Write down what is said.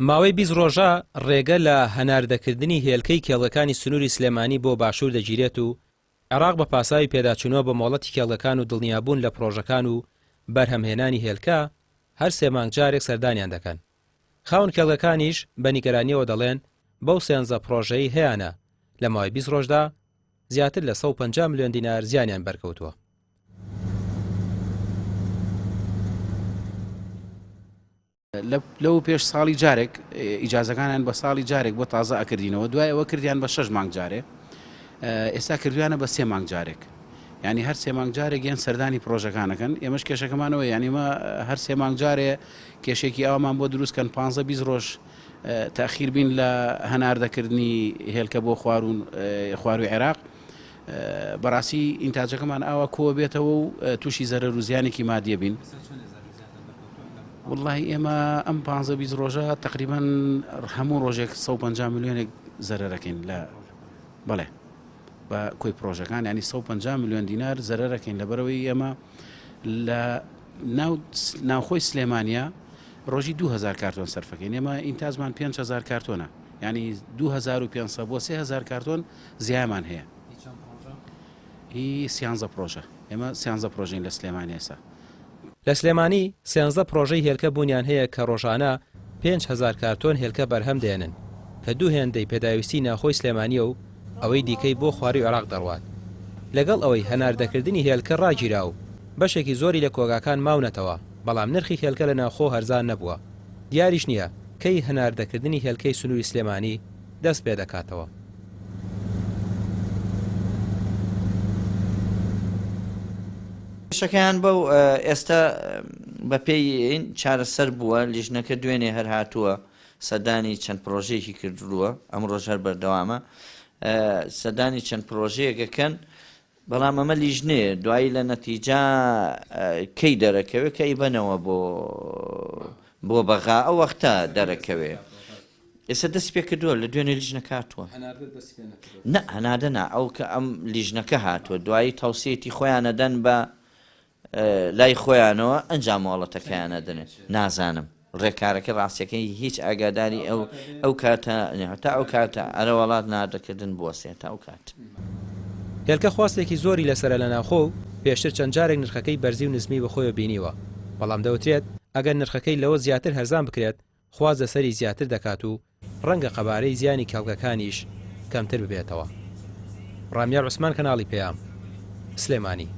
ماوەی 20 ڕۆژە ڕێگە لە هەناردەکردنی هێلکەی کێڵگەکانی سنووری سلێمانی بۆ باشوور دەگیرێت و عێراق بە پاساوی پێداچوونەوە بە مۆڵەتی کێڵگەکان و دڵنیابوون لە پڕۆژەکان و بەرهەمهێنانی هێلکە، هەر سێ مانگ جارێک سەردانیان دەکەن. خاوەن کێڵگەکانیش بە نیگەرانییەوە دەڵێن، بەو سێنزە پڕۆژەی هەیانە، لە ماوەی 20 ڕۆژدا زیاتر لە 150 ملیۆن دینار زیانیان بەرکەوتووە. لەو پێش ساڵی جارێک ئیجازەکانیان بە ساڵی جارێک بۆ تازە ئەکردینەوە دوای ئەوە کردیان بە شەش مانگ جارێ ئێستا کردویانە بە سێ مانگ جارێک ینی هەر سێ مانگ جارێک یان سەردانی پرۆژەکانەکەن ئێمەش کێشەکەمانەوە یعنی مە هەر سێ مانگ جارێ کێشێکی ئەومان بۆ دروستکەن 15 20 ڕۆژ تاخیر بین لە هەناردەکردنی هێلکە بۆ خواروون خواروی عێراق بەڕاستی ئینتاجەکەمان ئاوا کۆ بێتەوە و تووشی زەرەر و زیانێکی مادیە بین. وەڵاهی ئێمە ئەم پ 20 ڕۆژە تقریبان هەموو ڕۆژێک 150 ملیۆنێک زەرەرەکەین لە بەڵێ بە کۆی پرۆژەکان ینی 150 میلیۆن دینار زەرەرەکەین لەبەرەوەی ئێمە لە ناو ناوخۆی سلێمانیا ڕۆژی 2000 کارتۆن سەرفەکەین ئێمە ئینتاجمان 5000 کارتۆنە ینی 2500 بۆ 3000 کارتۆن زیامان هەیە هی سیانزە پرۆژە ئێمە سیانزە پرۆژین لە سلێمانی ئێستا. لە سلێمانی سێنزدە پڕۆژەی هێلکە بوونیان هەیە کە ڕۆژانە 5000 کارتۆن هێلکە بەرهەم دێنن کە دوو هێندەی پێداویستی ناوخۆی سلێمانییە و ئەوەی دیکەی بۆ خواروی عێراق دەڕوات. لەگەڵ ئەوەی هەناردەکردنی هێلکە ڕاگیرا و بەشێکی زۆری لە کۆگاکان ماونەتەوە، بەڵام نرخی هێلکە لە ناوخۆ هەرزان نەبووە. دیاریش نییە کەی هەناردەکردنی هێلکەی سنووری سلێمانی دەست پێدەکاتەوە. کێشەکەیان بەو ئێستا بەپێی چارەسەر بووە، لیژنەکە دوێنێ هەر هاتووە سەردانی چەند پرۆژەیەکی کردووە، ئەمڕۆش هەر بەردەوامە سەردانی چەند پرۆژەیەکەکەن، بەڵام ئەمە لیژنەیە دوایی لە نەتیجا کەی دەرەکەوێت کە ئیبەنەوە بۆ بۆ بەغا ئەو وەختە دەرەکەوێ. ئێستا دەستی پێ کردووە لە دوێنێ لیژنەکە هاتووە. هەناردە دەستی پێ نەکردووە؟ نا هەناردە نا ئەو کە ئەم لیژنەکە هاتووە دوایی تەوسیەتی خۆیان ئەدەن بە لای خۆیانەوە ئەنجا مۆڵەتەکەیان ئەدەنێ نازانم ڕێکارەکە ڕاستیەکەی هیچ ئاگاداری ئەو ئەو کاتە تا ئەو کاتە ئەرەوەڵات ناردەکردن بوەسێ تا ئەو کات. هێلکە خواستێکی زۆری لەسەرە لە ناوخۆ و پێشتر چەند جارێک نرخەکەی بەرزی و نزمی بەخۆیەوە بینیوە، بەڵام دەوترێت ئەگەر نرخەکەی لەوە زیاتر هەرزان بکرێت خواست لەسەری زیاتر دەکات و ڕەنگە قەبارەی زیانی کێڵگەکانیش کەمتر ببێتەوە. ڕامیار عوسمان کەناڵی پەیام، سلێمانی.